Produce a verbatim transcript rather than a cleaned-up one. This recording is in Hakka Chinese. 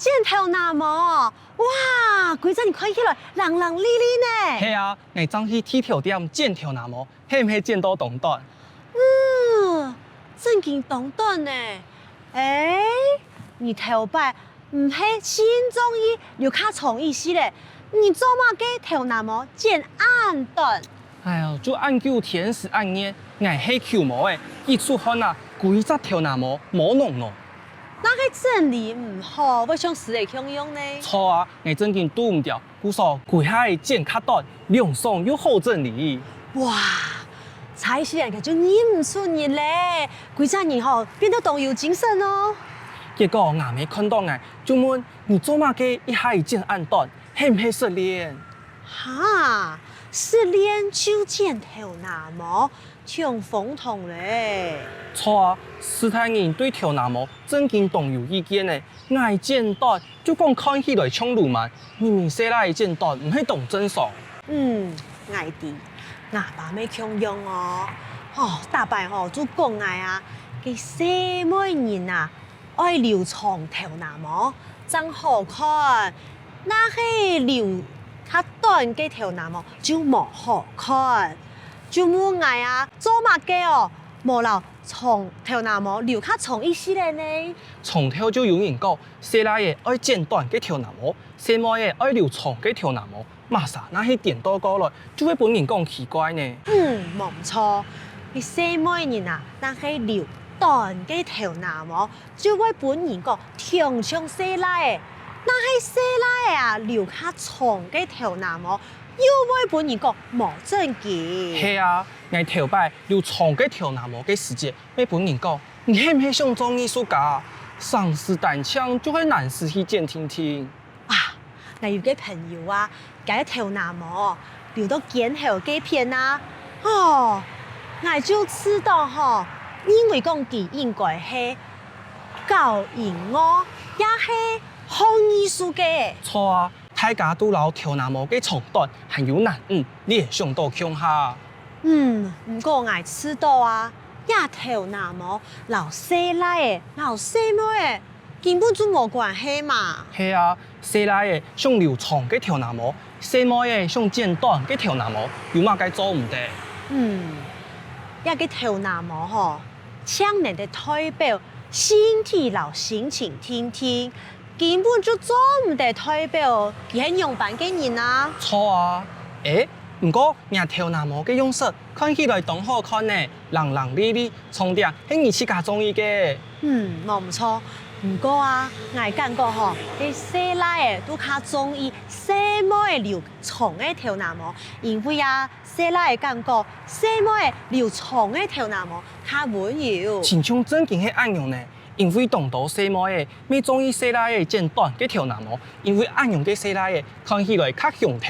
剪頭那毛，哇，歸隻人看起來冷冷利利呢。係啊，𠊎正去剃頭店剪頭那毛，係毋係剪到當短？嗯，正經當短呢。欸，你頭擺毋係盡中意留較長一息咧，你做麼个頭那毛剪恁短？哎喲，就恁久天時恁熱，𠊎係虯毛仔，一出汗啊，歸隻頭那毛毛淰淰。 若係整理毋好，會像獅仔共樣呢。著啊，𠊎正經堵毋著，故所歸下剪較短，涼爽又好整理。哇，差一息仔就認毋出人咧，歸隻人吼變到當有精神哦。結果吾姆看著𠊎，就問：「你做麼个一下仔剪恁短，係毋係失戀？」哈，失戀就剪頭那毛， 像瘋狂咧。著啊，斯大人對頭那毛正經當有意見呢。𠊎剪短就講看起來像鱸鰻，明明細賴仔剪短毋係當正常。嗯，𠊎知，吾爸乜共樣哦。吼，逐擺吼就講𠊎啊，該細妹人啊， 愛留長頭那毛正好看，若係留較短个頭那毛就無好看。就問𠊎啊，做麼个哦，無摎長頭那毛留較長一息仔呢？從頭就有人講，細賴仔愛剪短个頭那毛，細妹仔愛留長个頭那毛。 麼儕若係顛倒過來，就會分人講奇怪呢。嗯，無毋著。該細妹人啊，若係留短个頭那毛，就會分人講像細賴仔；若係細賴仔啊，留較長个頭那毛，又會分人講無正經。係啊，𠊎頭擺留長个頭那毛个時節，乜分人講：「你係毋係想做藝術家啊？」成時單淨就係懶尸去剪定定。 啊，𠊎有個朋友啊，厥个頭那毛留到肩頭該片啊，吼，𠊎就試著吼，認為講佢應該係搞音樂，也係學藝術个。著啊，大家都摎頭那毛个長短還有難度，聯想到共下。嗯，毋過𠊎試著啊，這頭那毛摎細賴仔、摎細妹仔 根本就無關係嘛。係啊，細賴仔想留長个頭那毛，細妹仔想剪短个頭那毛，有麼个做毋得？嗯，這个頭那毛吼，淨能得代表身體摎心情定定，根本就做毋得代表佢係仰般个人啊。著啊，欸，毋過若頭那毛个樣式 看起來當好看呢，冷冷利利，重點係你自家中意个。嗯，無毋著。毋過啊，𠊎感覺吼，該細賴仔都較中意細妹仔留長个頭那毛，因為啊，細賴仔感覺細妹仔留長个頭那毛較溫柔。親像正經係恁樣呢，因為當多細妹仔乜中意細賴仔剪短个頭那毛，因為恁樣个細賴仔看起來較雄頭。